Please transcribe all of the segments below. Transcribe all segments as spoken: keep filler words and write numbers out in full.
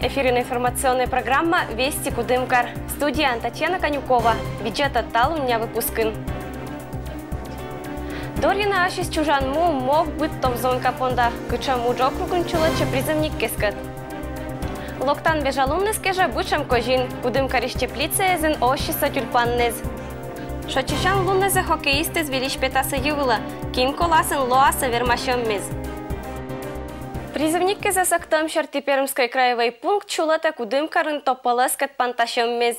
Эфирын информационная программа «Вести Кудымкар». Студияын Татьяна Конюкова. Видзӧдӧй талун дня выпускын. Дорйыны ассьыс чужан му мог быдтов зонка понда. Кутшӧм удж округын чулӧдчӧ призывниккескӧд? Локтан вежалунныс кежӧ бытшӧм козин. Кудымкарысь теплицаэзын оссисӧ тюльпаннэз. Шойччасян лунназӧ хоккеистэз Выльысь Петаса йывлӧ. Ким коласын лоасӧ вермасьӧммес? Призывниккесӧс ӧктӧм серти Пермскӧй краевӧй пункт чулӧтӧ Кудымкарын топпӧлӧскӧд пантасьӧммес.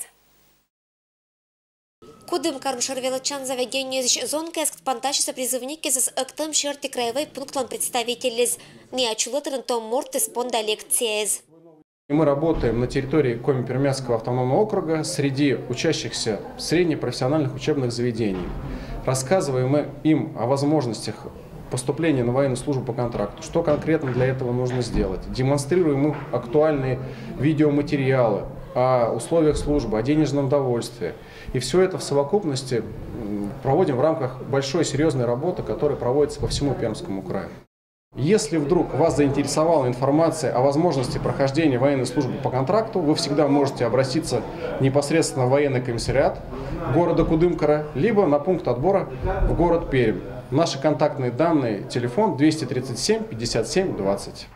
Кудымкарын шӧр велӧдчан заведениеысь зонкаяскӧд пантасьӧмсӧ призывниккесӧс ӧктӧм серти краевӧй пунктлӧн представительыс. Найӧ чулӧтӧны том мортыс понда лекцияэз. Мы работаем на территории Коми-Пермяцкого автономного округа среди учащихся среднепрофессиональных учебных заведений. Рассказываем им о возможностях поступления на военную службу по контракту, что конкретно для этого нужно сделать. Демонстрируем им актуальные видеоматериалы о условиях службы, о денежном довольстве. И все это в совокупности проводим в рамках большой серьезной работы, которая проводится по всему Пермскому краю. Если вдруг вас заинтересовала информация о возможности прохождения военной службы по контракту, вы всегда можете обратиться непосредственно в военный комиссариат города Кудымкара, либо на пункт отбора в город Пермь. Наши контактные данные: телефон двести тридцать семь пятьдесят семь двадцать.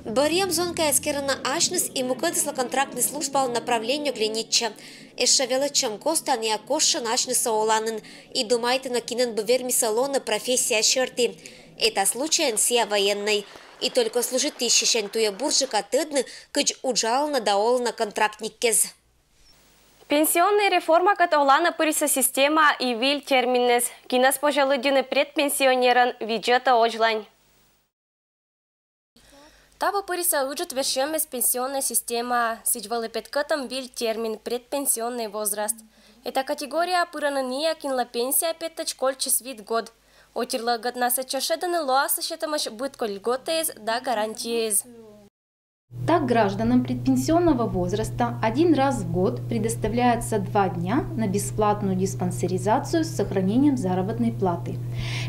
Бӧрйӧм зонкаяс керӧны асьныс и мукӧдыслы контрактнӧй службалы направление оглядитчӧ. Эшшӧ велӧдчӧм костанъя кошӧн асьнысӧ оланін и думайтӧны, кинӧн бы вермисӧ лоны профессия серти. Эта случайын сійӧ военнӧй. И только служитысьысянь туйӧ бурджыка тӧдны, кыдз уджалӧны да олӧны контрактниккез. Пенсионнӧй реформакӧд оланӧ пырисӧ системаӧ и виль терминнэс. Кинӧс позьӧ лыддьыны предпенсионерӧн, видзӧдтӧй водзлань. Таво пырисӧ ыджыт вежсьӧммес пенсионнӧй системаӧ. Сідз вӧлі петкӧдтӧм виль термин — предпенсионный возраст. Эта категорияӧ пырӧны ная, кинлы пенсия петтӧдз кольччис вит год. Отирлы ӧгӧднасӧ тшӧтш шедӧны лоасӧ сетӧмысь быд кодь льготаэз да гарантиеез. Так, гражданам предпенсионного возраста один раз в год предоставляется два дня на бесплатную диспансеризацию с сохранением заработной платы.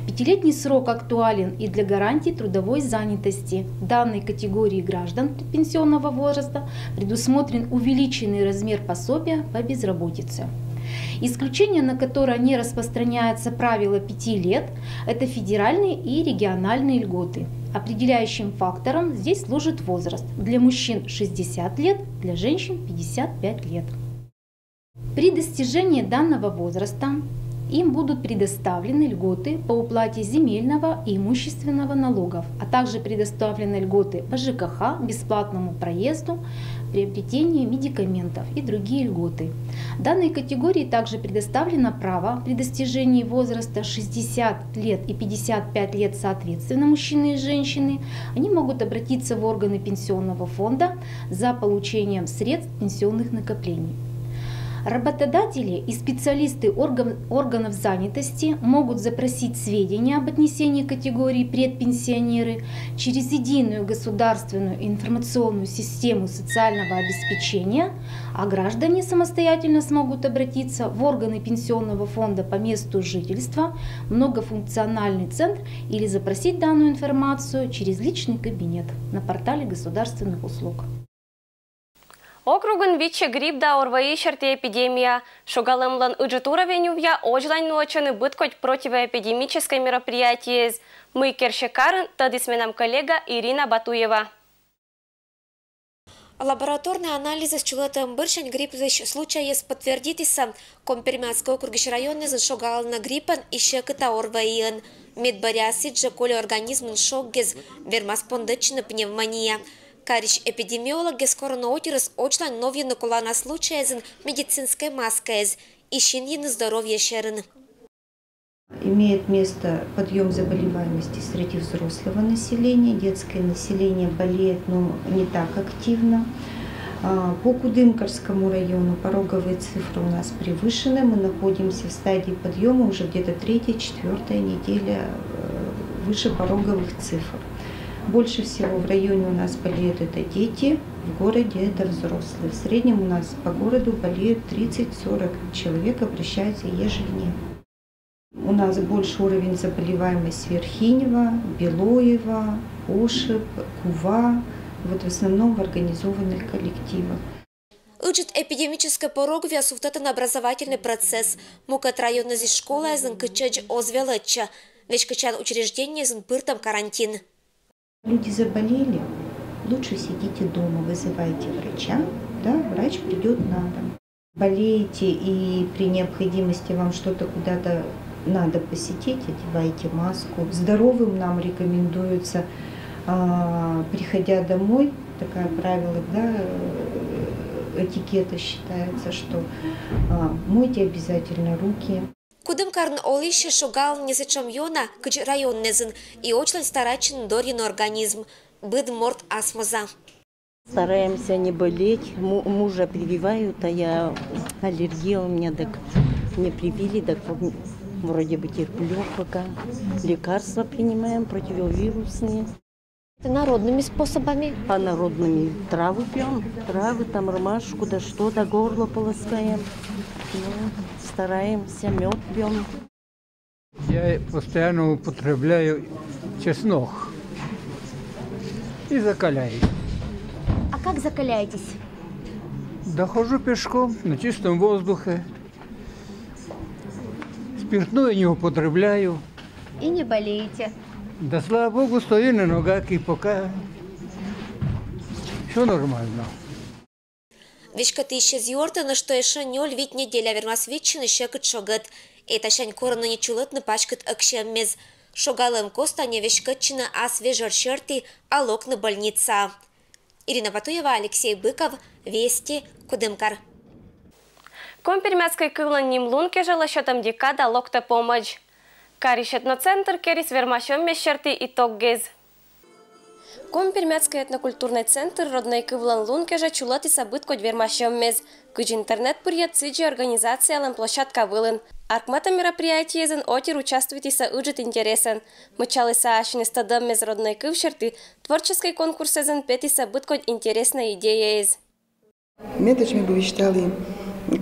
Пятилетний срок актуален и для гарантий трудовой занятости. Данной категории граждан предпенсионного возраста предусмотрен увеличенный размер пособия по безработице. Исключение, на которое не распространяется правило пяти лет, это федеральные и региональные льготы. Определяющим фактором здесь служит возраст. Для мужчин шестьдесят лет, для женщин пятьдесят пять лет. При достижении данного возраста им будут предоставлены льготы по уплате земельного и имущественного налогов, а также предоставлены льготы по Ж К Х, бесплатному проезду, приобретение медикаментов и другие льготы. Данной категории также предоставлено право при достижении возраста шестьдесят лет и пятьдесят пять лет соответственно, мужчины и женщины, они могут обратиться в органы пенсионного фонда за получением средств пенсионных накоплений. Работодатели и специалисты органов занятости могут запросить сведения об отнесении категории предпенсионеры через единую государственную информационную систему социального обеспечения, а граждане самостоятельно смогут обратиться в органы пенсионного фонда по месту жительства, многофункциональный центр или запросить данную информацию через личный кабинет на портале государственных услуг. Округын виччӧ грипп да ОРВИ серти эпидемия. Шогалӧмлӧн ыджыт уровень увъя водзлань нуӧдчӧны быд кодь противоэпидемическӧй мероприятиеяс. Мый керсьӧ карын, тӧдіс менам коллега Ирина Батуева. Лабораторнӧй анализыс чулӧтӧм бӧрсянь грипплысь случайъяс подтвердитісны. Коми-Пермяцкӧй округысь районъясын шогалӧны гриппӧн и сьӧкыта ОРВИ-ӧн. Медбӧръяс сідзжӧ, коли организмын шоггес, вермас пондӧдчыны пневмония. Карысь эпидемиологъяс корона отирӧс водзлань новйӧны колана случайясын медицинскӧй маскаяс и синйыны здоровье сьӧрын. Имеет место подъём заболеваемости среди взрослого населения. Детское население болеет, но не так активно. По Кудымкарскому району пороговые цифры у нас превышены. Мы находимся в стадии подъёма уже где-то третья, четвёртая неделя выше пороговых цифр. Больше всего в районе у нас болеют это дети, в городе это взрослые. В среднем у нас по городу болеют тридцать-сорок человек, обращаются ежедневно. У нас больше уровень заболеваемости Верхинева, Белоева, Ошиб, Кува, Вот в основном в организованных коллективах. Ыджыт эпидемическӧй порог виа сувтӧдӧны образовательнӧй процесс. Мукӧд районъясысь школаясын кытчӧдз оз велӧдчы. Веськӧдчан учреждениеясын пыртӧм карантин. Люди заболели, лучше сидите дома, вызывайте врача, да, врач придет на дом. Болеете и при необходимости вам что-то куда-то надо посетить, одевайте маску. Здоровым нам рекомендуется, а, приходя домой, такое правило, да, э, этикета считается, что, а, мойте обязательно руки. Кудымкарын олысьяс шогалӧны сэтшӧм ёна, кыдз районъясын, и очлань старайтчӧны дорйыны организм. Быд морт асмоза. Стараемся не болеть. Му- мужа прививают, а я аллергия у меня, так не привили, так вот вроде бы терплю пока. Лекарства принимаем противовирусные. Это народными способами? А народными травы пьем. Травы, там ромашку, да что, да горло полоскаем. Ну, стараемся, мед пьем. Я постоянно употребляю чеснок и закаляюсь. А как закаляетесь? Да хожу пешком на чистом воздухе. Спиртное не употребляю. И не болеете? Да слава богу, стою на ногах и пока все нормально. Веськӧдлысьяс юӧртӧны, что ещӧ нёль-вить неделя вермас виччыны сьӧкыд шогӧд. Этасянь корӧны нин чулӧйтны паськыд ӧксиӧммес. Шогалӧм коста нин веськӧдчыны ас вежӧр серти, а локны больницаӧ. Ирина Батуева, Алексей Быков, Вести, Кудымкар. Коми-пермяцкӧй кывлӧн ним лун кежлӧ сетӧм декада локтӧ помӧдз. Карысь этноцентр керис вермасьӧммес серти итоггез. Коми-пермяцкӧй этнокультурнӧй центр роднӧй кывлӧн лун кежлӧ чулӧтісӧ быд кодь вермасьӧммес. Кыдз интернет пырйӧд, сідзи организациялӧн площадка вылын. Аркматӧм мероприятиеясын отир участвуйтісӧ ыджыд интересӧн. Мыччалісӧ ассьыныс тӧдӧммес роднӧй кыв серти, творческӧй конкурсъясын петісӧ быд кодь интереснӧй идеяяс. Медодз ми бы висьталі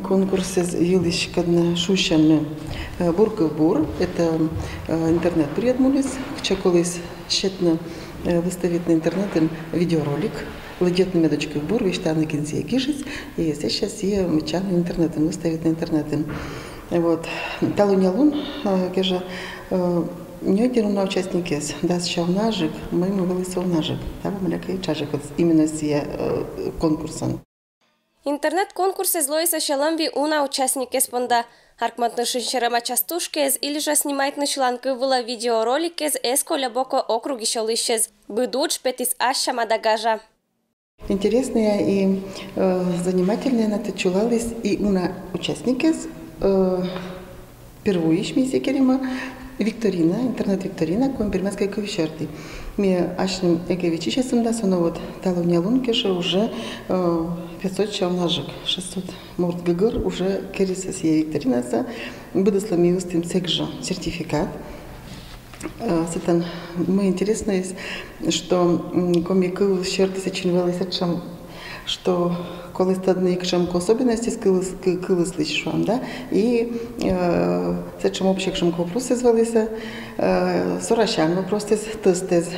конкурсъяс йылысь, кодъяс шусьӧны, э, «Бур кыв бур». Это, э, интернет пырйӧд муніс, кытчӧ коліс сетны, э, выставитны интернетын видеоролик, лыддьӧдны медодз кыв бур, висьтавны, кин сійӧ гижис, и сэсся сійӧ мыччан интернетын, выставитны интернетын. Вот. Талунъя лун, э, кежлӧ, э, ньӧти уна участникъяс, дас сё унажык, мый мӧвпалісны унажык. Таво мыйкӧ чужӧм вот именно сійӧ, э, конкурсын. Интернет-конкурсыс лоис сьӧлӧм вылӧ уна участникъяс понда. Аркматны шыд серӧма частушкаэз или жӧ снимайтны сьыланкыв вылӧ видеороликез эз кольӧ бокӧ округысь олысьяс. Быд удж петіс ас сяма да гажа. Интереснӧя и, э, занимательнӧя на тӧ чулаліс и уна участникъяс, э, Первойысь ми сійӧс керим викторина, интернет-викторина коми-пермяцкӧй кыв серти. Ми асьным эгӧ виччысьӧм да, со но вот талунъя лун кежлӧ уже, э, пятьсот сё унажык, шестьсот морт гӧгӧр уже керисӧ сійӧ викторинасӧ. Быдыслы ми ыстім сэк жӧ сертификат. Э, сэтӧн мый интереснӧйыс, что, м, коми кыв серти сэтшӧм вӧлі сэтшӧм, что коліс тӧдны кутшӧмкӧ особенностьыс кылыс-, кы-, кылыслысь, шуам, да, и, э, сэтшӧм общий кутшӧмкӧ вопросыс вӧлі, э, сорасян вопросыс, тӧстыс.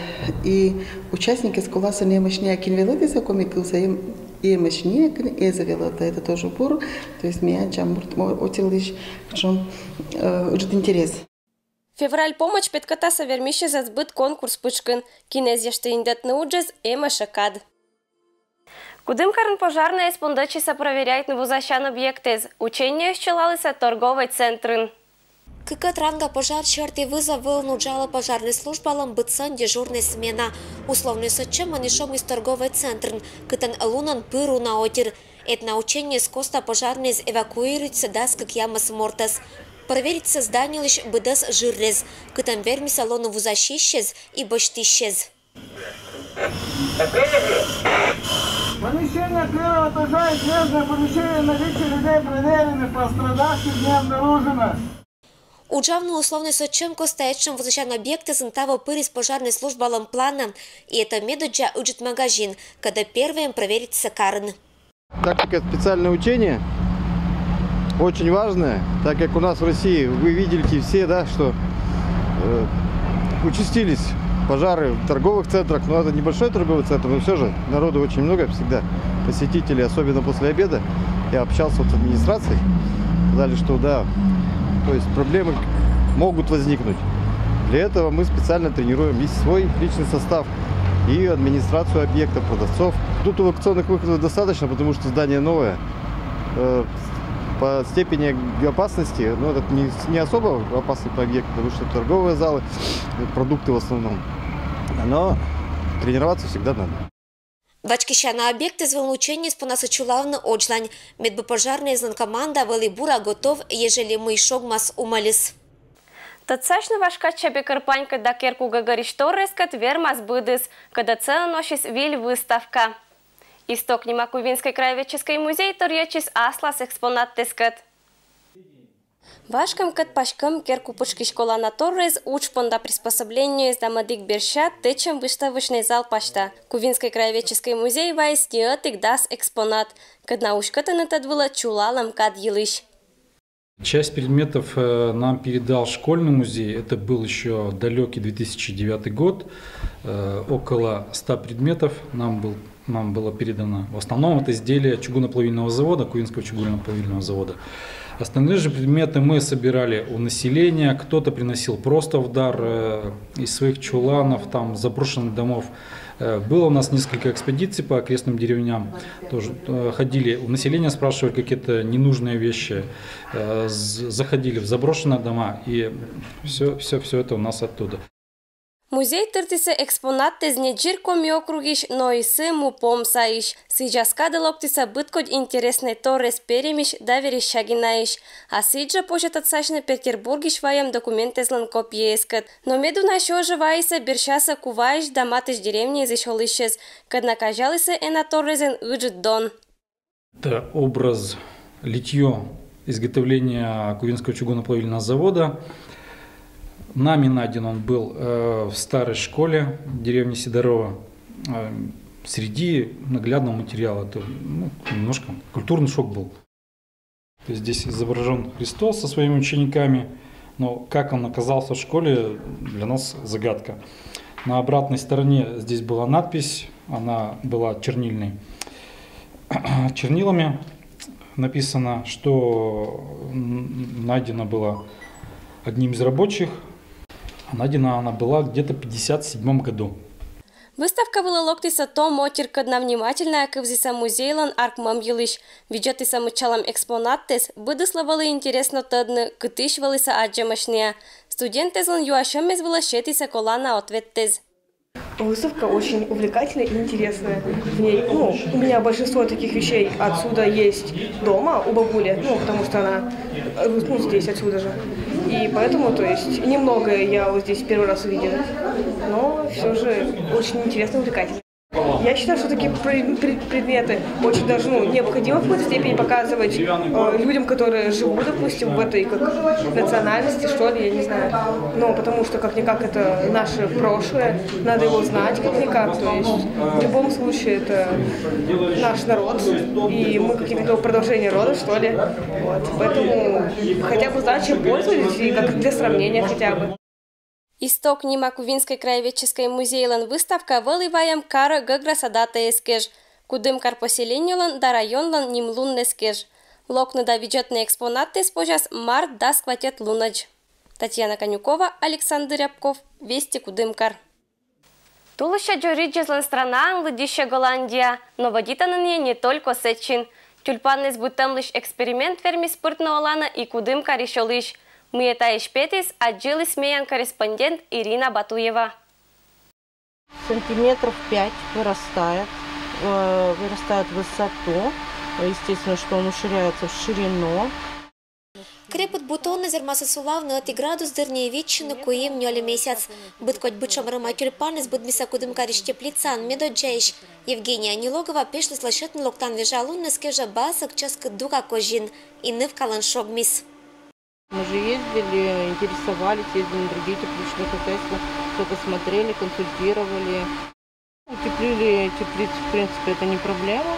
И участникъяс коласӧны эмӧсь некин велӧдісны коми кывсӧ, эм-, эмӧсь некин эз велӧдны, это тоже бур. То есть миян чамбурт мо-, отсаліс кутшӧм, э, ыджыд интерес. Февраль помӧдз петкӧдасны вермысьясӧс быд конкурс пытшкын. Кин эз эшты индӧдны уджӧс, эмӧсь кад. Кудымкарын пожарнӧйяс пондӧдчисӧ проверяйтны вузасян объектэз. Учениеыс чолалісны торговӧй центрын. Кыкӧд ранга пожар серти вызов вылын уджалӧ пожарнӧй службалӧн быдсӧн дежурнӧй смена. Условнӧй сэтчӧм ӧні шомліс торговӧй центрын, кытӧн лунӧн пыр уна отир. Этна учениеыс коста пожарнӧйяс эвакуируйтісны дас кӧкъямыс мортӧс. Проверитісны зданиелысь быдӧс жыррез, кытӧн вермисӧ лоны вузасьысьяс и босьтысьяс. Помещение первого этажа и смежное помещение, наличие людей проверены, пострадавших не обнаружено. Уджавны условнӧй сэтчӧм коста этшӧм вузасян объектъясын. Таво пырис пожарнӧй службалӧн планӧ, и это медоддза ыджыд магазин, кӧдӧ первойӧн проверитісны карын. Так как это специальное учение, очень важное, так как у нас в России, вы видите все, да, что, э, участились Пожары в торговых центрах, но это небольшой торговый центр, но все же народу очень много всегда, посетителей, особенно после обеда. Я общался вот с администрацией, сказали, что да, то есть проблемы могут возникнуть. Для этого мы специально тренируем и свой личный состав, и администрацию объекта, продавцов. Тут аукционных выходов достаточно, потому что здание новое. Э, По степени опасности, ну, этот не, не особо опасный объект, потому что торговые залы, продукты в основном. Но тренироваться всегда надо. Вачкисяна объектез вылын учениез понасӧ чулавны одзлань. Медбу пожарнӧйзлӧн команда вӧлі бура готов, ежели мый шогмас умӧльыс. Тӧдсасьны, Вашкад Чебекӧр панькӧд да керкугӧгӧрысь торъяскӧд вермас быдыс, кӧд отсӧг нуӧдіс виль выставка. «Исток» нима Кувинскӧй краеведческӧй музей торйӧдчис аслас экспонатъяскӧд. Вашкӧмкӧд паськӧм керкупытшкысь колана торъяс, удж понда приспособлениеяс да мӧдік берся тэчӧм выставочнӧй зал пасьта. Кувинскӧй краеведческӧй музей вайис ньӧтик дас экспонат, кӧд на уськӧтӧны тӧд вылӧ чулалӧм кад йылысь. Часть предметов э, нам передал школьный музей. Это был еще далекий две тысячи девятый год. Э, около ста предметов нам был нам было передано. В основном это изделия чугуноплавильного завода, Куинского чугуноплавильного завода. Остальные же предметы мы собирали у населения, кто-то приносил просто в дар э, из своих чуланов, там, заброшенных домов. Э, было у нас несколько экспедиций по окрестным деревням. Тоже э, ходили, у населения спрашивали какие-то ненужные вещи. Э, заходили в заброшенные дома, и все, все, все это у нас оттуда. Музей тыртісӧ экспонаттэз не дзир Коми округысь, но и сы му Пом сайысь. Сідз ас кадӧ локтісӧ быд кодь интереснӧй торъяс Перемысь да Верещагинаысь. А сідзжӧ позьӧ тӧдсасьны Петербургысь вайӧм документъяслӧн копияяскӧд. Но медуна сё жӧ вайисӧ берсясӧ Куваысь да Матысь деревняясысь олысьяс, кӧд на казялісӧ эна торъясӧн ыджыд дон. Это образ литьё изготовления Кувинского чугуноплавильного завода. Нами найден он был э, в старой школе деревни Сидорова э, среди наглядного материала. Это ну, немножко культурный шок был. То есть здесь изображен Христос со своими учениками, но как он оказался в школе, для нас загадка. На обратной стороне здесь была надпись, она была чернильной. Чернилами написано, что найдена была одним из рабочих. Найдена она была где-то в пятьдесят седьмом году. Выставка вылӧ локтісӧ том отир, кӧд на внимательнӧя кывзісӧ музейлӧн артмӧм йылысь. Видзӧдісӧ мыччалӧм экспонаттэс, быдыслы вӧлі интереснӧ тӧдны, кытысь вӧлісӧ аддзӧмӧсь ная. Студентъяслӧн юасьӧмъяс вылӧ сетісӧ колана ответтэс. Выставка очень увлекательная и интересная. В ней, ну, у меня большинство таких вещей отсюда есть дома у бабули, ну, потому что она э, ну, здесь, отсюда же. И поэтому, то есть, немного я вот здесь первый раз увидела. Но все же очень интересно, увлекательно. Я считаю, что такие предметы очень даже ну, необходимо в какой-то степени показывать э, людям, которые живут, допустим, в этой как национальности, что ли, я не знаю. Ну, потому что как-никак это наше прошлое, надо его знать как-никак. То есть в любом случае это наш народ, и мы какие-то продолжение рода, что ли. Вот. Поэтому хотя бы знать, чем пользовались, и как для сравнения хотя бы. «Исток» нима Кувинскӧй краеведческӧй музейлӧн выставка вӧлі вайӧм карӧ гӧграсса датаяс кежлӧ. Кудымкар поселениелӧн да районлӧн нимлуннас кежлӧ. Локны да видзӧдны экспонаттэс позяс март дас квайтӧд лунӧдз. Татьяна Конюкова, Александр Рябков, «Вести Кудымкар». Тулысь дзоридзьяслӧн странаын лыддьыссьӧ Голландия, но вӧдитӧны нин не только сэтчӧ. Тюльпаннас быдтӧмлысь эксперимент вермис пыртны оланӧ и Кудымкарысь олысь. Мый таысь петіс, аддзыліс миян корреспондент Ирина Батуева. Сантиметров пять вырастает, э, вырастает в высоту. Естественно, что он уширяется в ширину. Крепыд бутоннас вермасны сулавны ӧти градус дырйи витсьыны куим-нёль месяц. Быд кодь бытшӧм рӧма тюльпаныс быдмисӧ Кудымкарысь теплицаын медоддзаысь. Евгения Нелогова пешлыслы сетны локтан вежа луннас кежлӧ басӧг чӧскыд дука козин. И нывкалӧн шогмис. Мы же ездили, интересовались, ездили на другие тепличные хозяйства, что-то смотрели, консультировали. Утеплили теплицу, в принципе, это не проблема.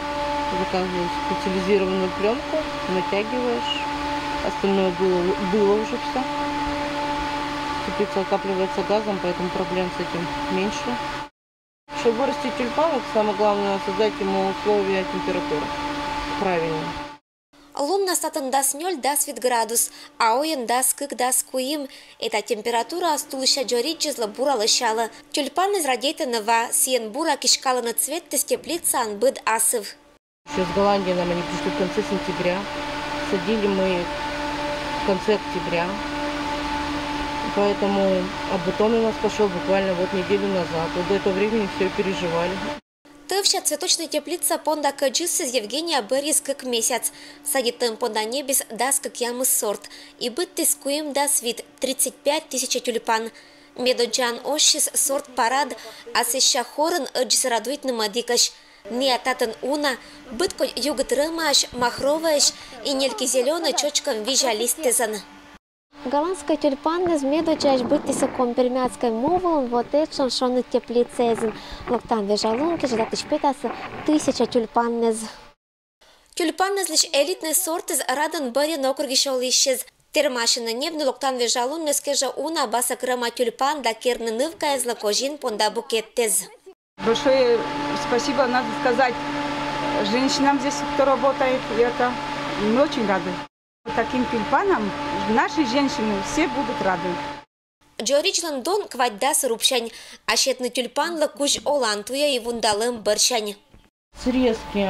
Заказываешь специализированную пленку, натягиваешь. Остальное было, было уже все. Теплица отапливается газом, поэтому проблем с этим меньше. Чтобы вырастить тюльпан, это самое главное, создать ему условия, температуру правильную. Луннас татын дас нёль-дас вит градус, а ойын дас кык-дас куим. Эта температура тулысь дзоридзьызлы бура лӧсялӧ. Тюльпаннэз радейтӧны ва, сійӧн бура киськалӧны цветтэз теплицаын быд асыв. Сейчас Голландия нам они пришли в конце сентября. Садили мы их в конце октября. Поэтому, а бутон у нас пошел буквально вот неделю назад. Вот до этого времени все переживали. Тӧвся цветочнӧй теплица понда кӧдзысыс Евгения бӧрйис кык месяц. Садитӧм понда ньӧбис дас кӧкъямыс сорт и быдтіс куимдас вит, тридцать пять тысяч тюльпан. Медодзаын оссис сорт «Парад», а сэсся хорын ӧдзӧс радуйтны мӧдікӧсь. Ная татын уна, быдкодь югыд рӧмаӧсь, махровӧйӧсь и нелькизелёнӧй чочкӧм визя листтэзӧн. Голландскӧй тюльпаннэз медодзаысь быдтісӧ Коми-Пермяцкӧй му вылын, вот этшӧм шоныд теплицаэзын. Локтан вежа лун кежлӧ татысь петасӧ тысяча тюльпаннэз. Тюльпаннэзлысь элитнӧй сортэз радын бӧрйӧн округысь олысьӧс. Тэрмасьӧны ньӧбны локтан вежа луннас кежлӧ уна басӧк рӧма тюльпан да керны нывкаэзлы козин понда букеттэз. Большое спасибо надо сказать женщинам здесь, кто работает, и это, мы очень рады. Таким тюльпанам наши женщины все будут рады. Дзоридзлӧн дон кватьдас рубсянь, а сетны тюльпанлы кузь олан туйӧ и вундалӧм бӧрсянь. Срезки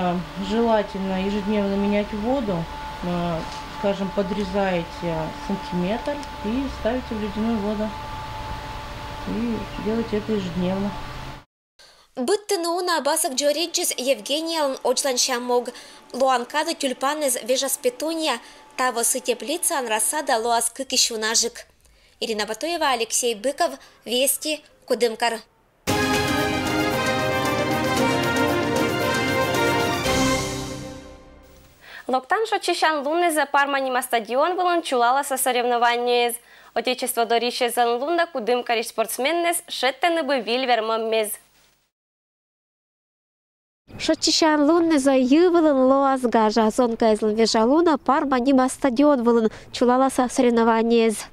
желательно ежедневно менять воду, э, скажем, подрезаете сантиметр и ставите в ледяную воду. И делайте это ежедневно. Быдтыны уна басӧк дзоридзыс Евгениялӧн одзланся мог. Лоан кадӧ тюльпаннэз вежас петуния, таво сы теплицаын рассада лоас кыкысь унажык. Ирина Батуева, Алексей Быков, Вести, Кудымкар. Локтан шоччысян луннызӧ Парма нима стадион вылын чулаласа соревнованиеез. Отечество дорйысьӧзлӧн лунда Кудымкарысь спортсменнэс шедьтӧны бы виль вермӧммес. Шоччысян луннызӧ йӧ вылын лоас гажа. Зонкаэзлӧн вежа лунӧ Парма нима стадион вылын чулаласа соревнованиеез.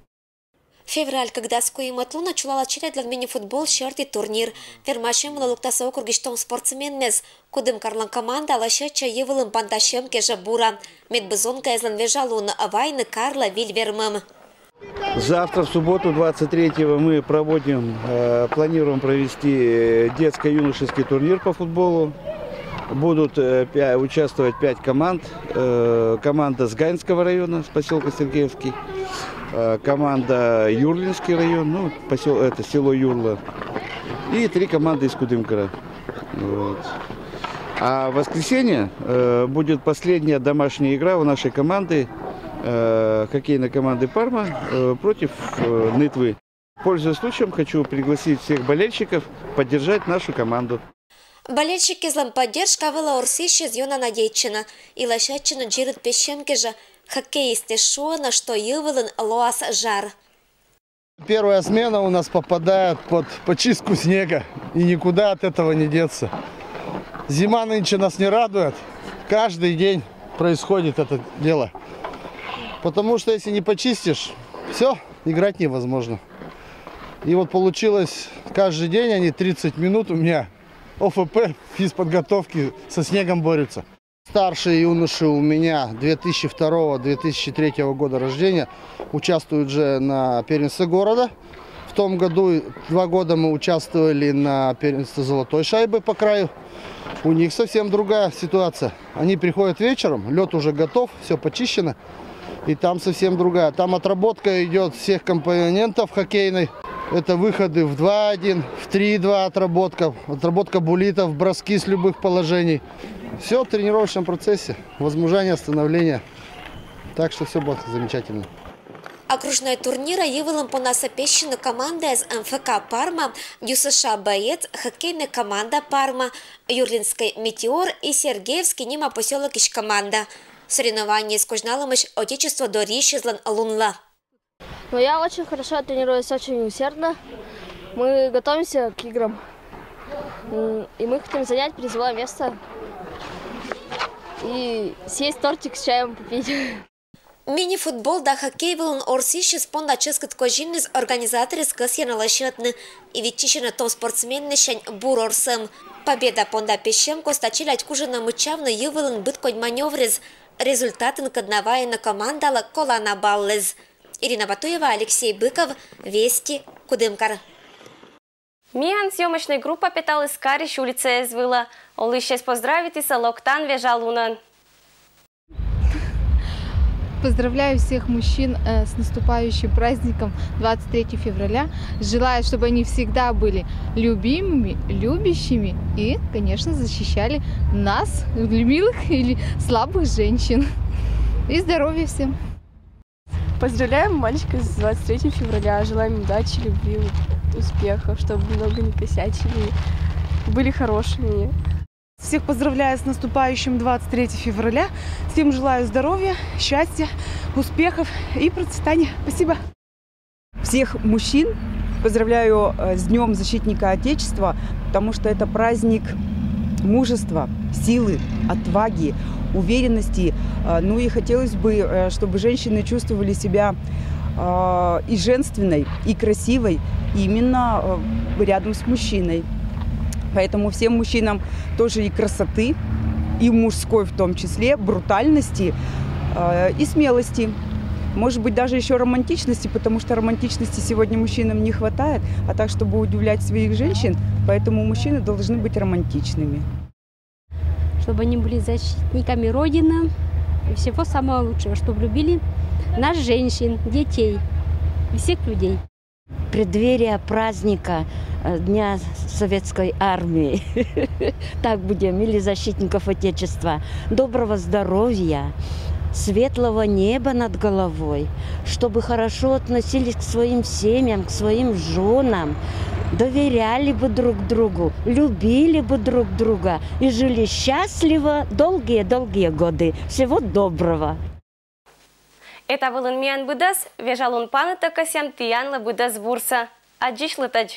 Февраль кык дас куимӧд лунӧ чулалас челядьлӧн мини-футбол сьӧрті турнир. Вермасьӧмлы локтасӧ округысь том спортсменнэс. Кудымкарлӧн команда лӧсьӧдчӧ йӧ вылын бантасьӧм кежӧ бура. Медбӧ зонкаэзлӧн вежа лунӧ вайны карлӧ виль вермӧм. Завтра, в субботу, двадцать третьего, мы проводим, э, планируем провести, э, детско-юношеский турнир по футболу. Будут, э, пя- участвовать пять команд. Э, команда с Ганьского района, с поселка Сергеевский, э, команда Юрлинский район, ну, посел- это село Юрло, и три команды из Кудымкара. Вот. А в воскресенье, э, будет последняя домашняя игра у нашей команды, э, хоккейной команды «Парма», э, против, э, «Нытвы». Пользуясь случаем, хочу пригласить всех болельщиков поддержать нашу команду. Болельщикъяслӧн поддержка вылӧ орсйысьяс ёна надейтчӧны и лӧсьӧдчӧны дзирыд пессьӧм кежӧ. Хоккеистъяс шуӧны, что йӧ вылын лоас жар. Первая смена у нас попадает под почистку снега, и никуда от этого не деться. Зима нынче нас не радует. Каждый день происходит это дело. Потому что если не почистишь, все, играть невозможно. И вот получилось, каждый день они тридцать минут у меня ОФП, физподготовки, со снегом борются. Старшие юноши у меня две тысячи второго, две тысячи третьего года рождения участвуют же на первенстве города. В том году два года мы участвовали на первенстве золотой шайбы по краю. У них совсем другая ситуация. Они приходят вечером, лед уже готов, все почищено. И там совсем другая. Там отработка идет всех компонентов хоккейной. Это выходы в два один, в три два отработка, отработка буллитов, броски с любых положений. Все в тренировочном процессе. Возмужание, становление. Так что все будет замечательно. Окружнӧй турнирӧ йӧ вылын понасӧ пессьӧны командаяс МФК «Парма», ДЮСШ «Боец», хоккейнӧй команда «Парма», Юрлинскӧй «Метеор» и Сергеевский нима посёлокысь команда. Соревнованиеыс козьналӧмаӧсь Отечество дорйысьяслӧн лунла. Но я очень хорошо тренируюсь, очень усердно. Мы готовимся к играм. М, и мы хотим занять призовое место. И съесть тортик с чаем попить. Мини-футбол да хоккей вылын Орсйысьыс понда чӧскыд козинліс организаторъёс кӧсйӧны лӧсьӧдны и виччысьӧны том спортсменъяслысь бур орсӧм. Победа понда пессьӧм коста челядь кужӧны мыччавны йывлӧн быдкодь манёврез. Результатынкӧд на вайӧны командалы колана баллэз. Ирина Батуева, Алексей Быков, «Вести», Кудымкар. Миян съёмочнӧй группа петаліс карысь улицаэз вылӧ. Олысьӧс поздравитісӧ локтан вежалунӧн. Поздравляю всех мужчин э, с наступающим праздником двадцать третьего февраля. Желаю, чтобы они всегда были любимыми, любящими и, конечно, защищали нас, милых или слабых женщин. И здоровья всем! Поздравляем мальчика с двадцать третьим февраля. Желаем удачи, любви, успехов, чтобы много не косячили, были хорошими. Всех поздравляю с наступающим двадцать третьего февраля. Всем желаю здоровья, счастья, успехов и процветания. Спасибо. Всех мужчин поздравляю э, с Днем Защитника Отечества, потому что это праздник мужества, силы, отваги, уверенности. Э, ну и хотелось бы, э, чтобы женщины чувствовали себя и женственной, и красивой именно рядом с мужчиной. Поэтому всем мужчинам тоже и красоты, и мужской в том числе, брутальности и смелости. Может быть, даже еще романтичности, потому что романтичности сегодня мужчинам не хватает, а так, чтобы удивлять своих женщин, поэтому мужчины должны быть романтичными. Чтобы они были защитниками Родины и всего самого лучшего, чтобы любили нас, женщин, детей и всех людей. Преддверие праздника Дня Советской Армии, так будем, или защитников Отечества, доброго здоровья, светлого неба над головой, чтобы хорошо относились к своим семьям, к своим женам, доверяли бы друг другу, любили бы друг друга и жили счастливо долгие-долгие годы. Всего доброго! Эта вылын миян быдӧс. Вежалун паныта кӧсъям тіянлы быдӧс бурсӧ. Аддзысьлытӧдз!